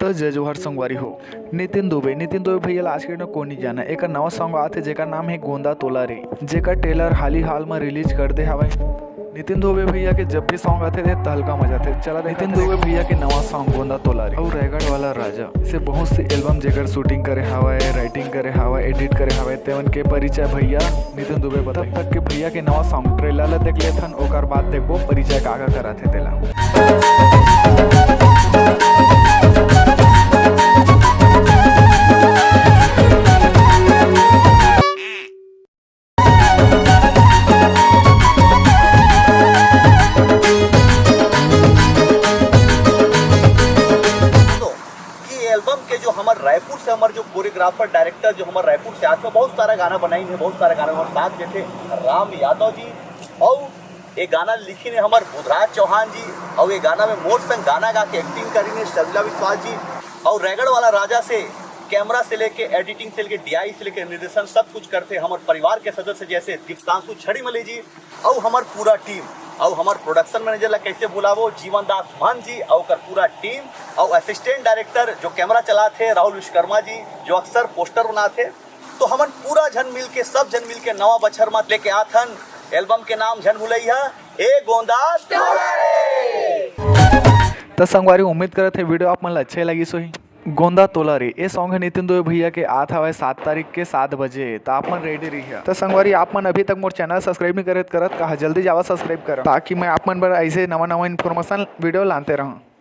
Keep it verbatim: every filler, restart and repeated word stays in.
तो जय जोहार संगवारी हो। नितिन दुबे, नितिन दुबे भैया ला आज के डेट में कोई नहीं जाना। एक नवा सॉन्ग आते जेकर नाम है गोंदा तोला रे, जेकर ट्रेलर हाल ही हाल में रिलीज कर दे हवय। नितिन दुबे भैया के जब भी सॉन्ग आते थे तहलका मचाते। चला नितिन दुबे भैया के नवा सॉन्ग गोंदा तोला रे और रायगढ़ वाला राजा से बहुत से एल्बम जेकर शूटिंग करे हवय, राइटिंग करे हवय, एडिट करे हवय, तेवन के परिचय भैया नितिन दुबे बताई। तब तक के भैया के नवा सॉन्ग ट्रेलर ला देख लेथन, ओकर बाद देखबो परिचय का का कराथे तेला। कि एल्बम के जो हमर रायपुर से हमर जो कोरियोग्राफर डायरेक्टर जो हमर रायपुर से आके बहुत सारा गाना बनाइन हे, बहुत सारा गाना हमर साथ देथे राम यादव जी, और ये गाना लिखिन हे हमर बुधराज चौहान जी, और ये गाना में मोर संग गाना गा के एक्टिंग करिन हे शर्मिला विश्वास जी, और रायगढ़ वाला राजा से कैमरा से लेके एडिटिंग से लेके डीआई से लेके निर्देशन सब कुछ करथे हमर परिवार के सदस्य जैसे दीप्तांशु छड़ीमली जी, और हमर पूरा टीम, और हमर प्रोडक्शन मैनेजर ला कैसे भुलाबो, जीवन दास मान जी और ओकर पूरा टीम, और असिस्टेंट डायरेक्टर जो कैमरा चलाथे राहुल विश्वकर्मा जी, जो अक्सर पोस्टर बनाथे। तो हमन पूरा झन मिल के, सब झन मिल के नवा बछर मा लेके आथन एल्बम के नाम झन भुलैया ए गोंदा। तो संगवारी, उम्मीद करत हे वीडियो आप मन ला अच्छे लगिस होही। गोंदा तोला रे, ए सॉन्ग है नितिन दुबे भैया के, आत हवय सात तारीख के सात बजे, त आप मन रेडी रहिया। त संगवारी, आप मन अभी तक मोर चैनल सब्सक्राइब नहीं करत करत कहा, जल्दी जावा सब्सक्राइब करा, ताकि मैं आप मन बर ऐसे नवा नवा इन्फॉर्मेशन वीडियो लानते रहूं।